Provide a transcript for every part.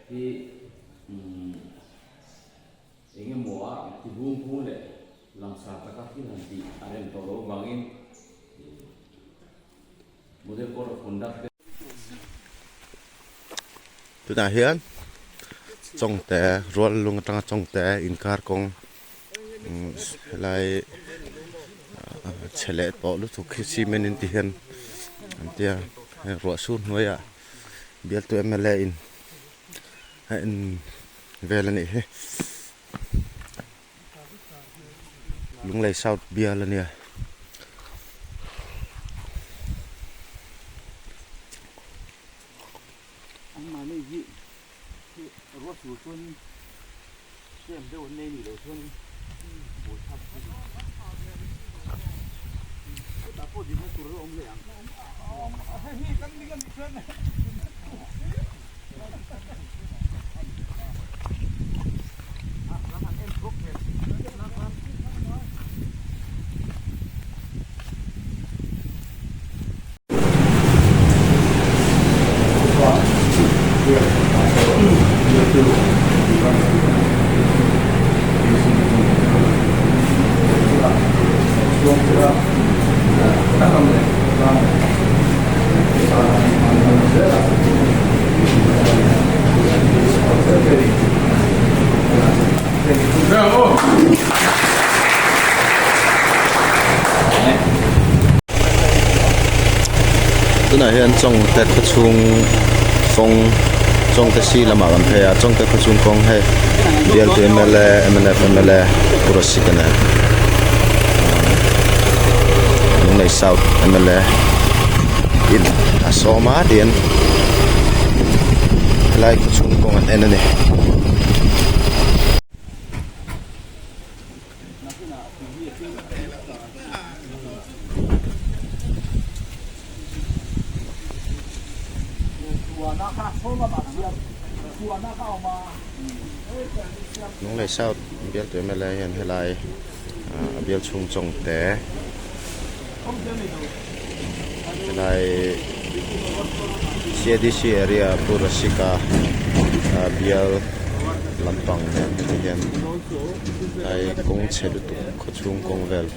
hi umm eng emaw a ti bung phung leh langsar taka thil han tih a rem tawh loh avangin Model Code of Conduct te Tunah hian Chawngte rual lung atanga Chawngte inkar kawng helai chhe leh tawh lutuk hi cement in ti hian an tia heng ruah sur hnuaiah bialtu mla in a en vel a nih hi Lunglei South bial a nia. Tunah hian Chawngte khawchhung kawng Chawngte si lamah kan phei a Chawngte khawchhung kawng hei bialtu mla mnf mla Pu Rasika nen Lunglei South mla in a sawm a tiin helai khawchhung kawng an en a ni. Lunglei South bialtu mla hian helai a bial chhung chawng te helai CADC area Pu Rasika bial lampang nen te hian helai kawng chhe lutuk khawchhung kawng vel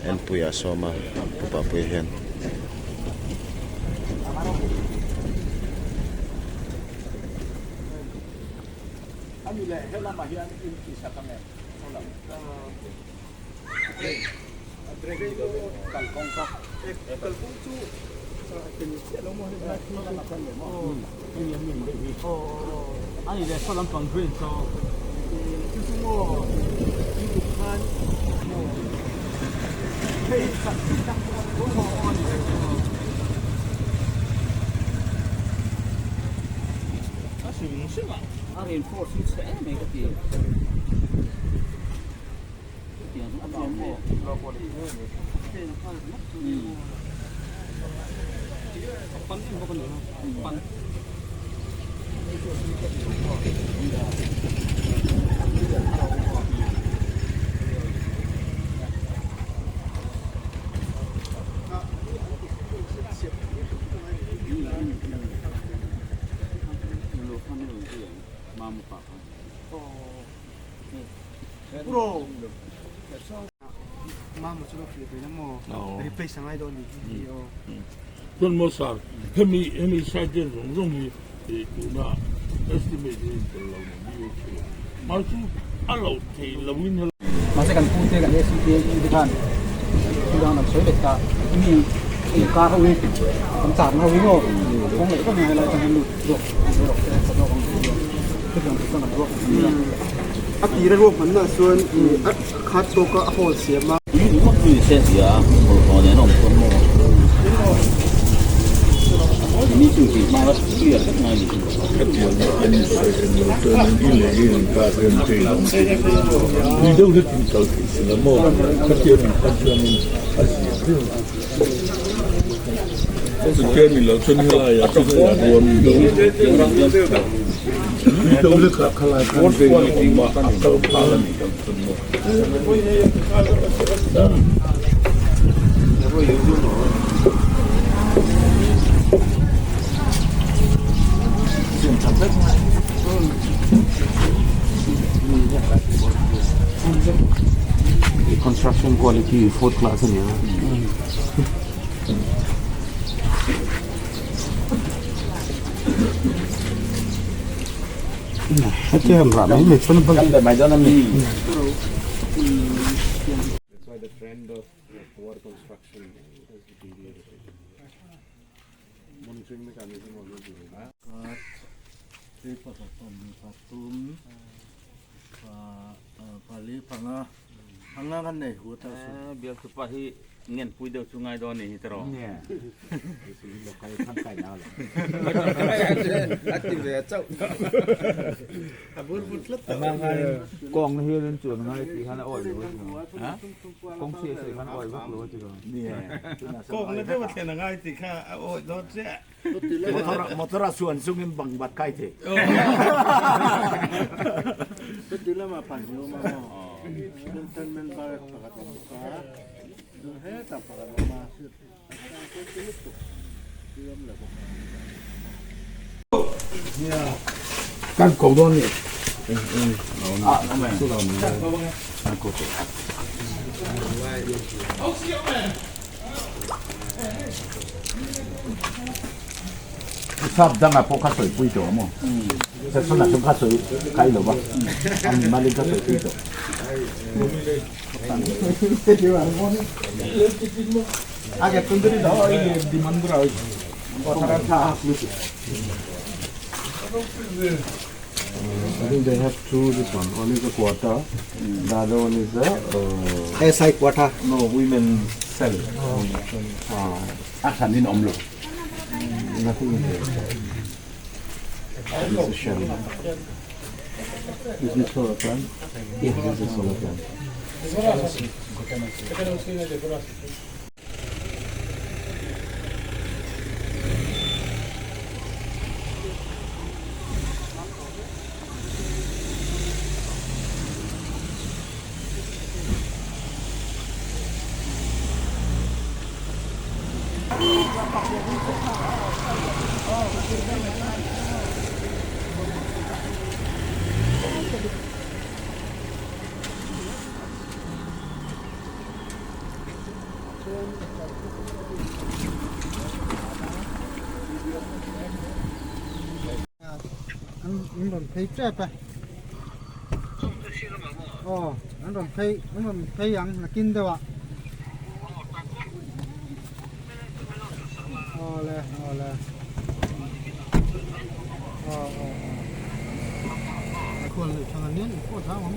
enpui ah sawm a pu Papuia hian. Chuan maw sir, hemi hemi side vel zawng zawng hi eh tuna estimate hi tel lo ni ni ok mahse a lo thei lo in hel. Mahse kan pu te kan ACP te khan thil dang an sawi leh ta mi inkar ho hi kan charna ho hi maw kawng leh vak ngai lai atang hian lut zawk rawh se ka zawk ang tih thil dang chu kan ruak ang nia. A tira ruahmanna chuan a khat tawka a hawl siam a. Tui ringawt chu ni se tia bawlhhlawh nen a awm chuan maw mi chu tih hma a clear vek ngai ni chu. Hetiang an insawi reng lo chuan in leh in inkar rem te in awm thei tui deuh hlek in kal thei si lo maw khatiang in kha chuanin a zia viau ang. Chutia ni lo chuan helaiah chuan hei a ruam deuh tui deuh hlekah khalai khan veng a awm a a kal phal a nih loh chuan maw. Construction quality fourth class a ni a. Hetiang han rah mai mai chuan Kan leh mai dawn a mi. Bialtupa hi ngenpui deuh chu ngai dawn a nih hi tiraw? Kawng na hian an chuan ngai tih khan a awih lo a ti lo. Kawng chhiah sawi khan a awih vak lo a ti lo. Kawng na deuh a thlen a ngai tih kha a awih dawn chiah. Motor a chuan chungin bang bat kai thei. Chuti lamah pahnih a awm a maw? Cantonment barrack pakhat a awm bawk a, dum hetah pakhat a awm a, a sang pawh chu lutuk thil awm lo bawk a. Kan ko dawn ni. Sap dangah pawh kha sawipui tawh a maw? Session ah chuan kha sawi kai lo va, a mimalin kha sawipui tawh. I think they have two this one. One is a quarter, the other one is a SI quarter. No, women cell. A hran in awm lo. Nothing in there. This is shell. Is this solar plant? Yes, this is solar plant. An rawn phei tep e aw an rawn phei an rawn phei ang nakin deuh ah awle awle aw aw aw khual leh tha nen pawh thang awm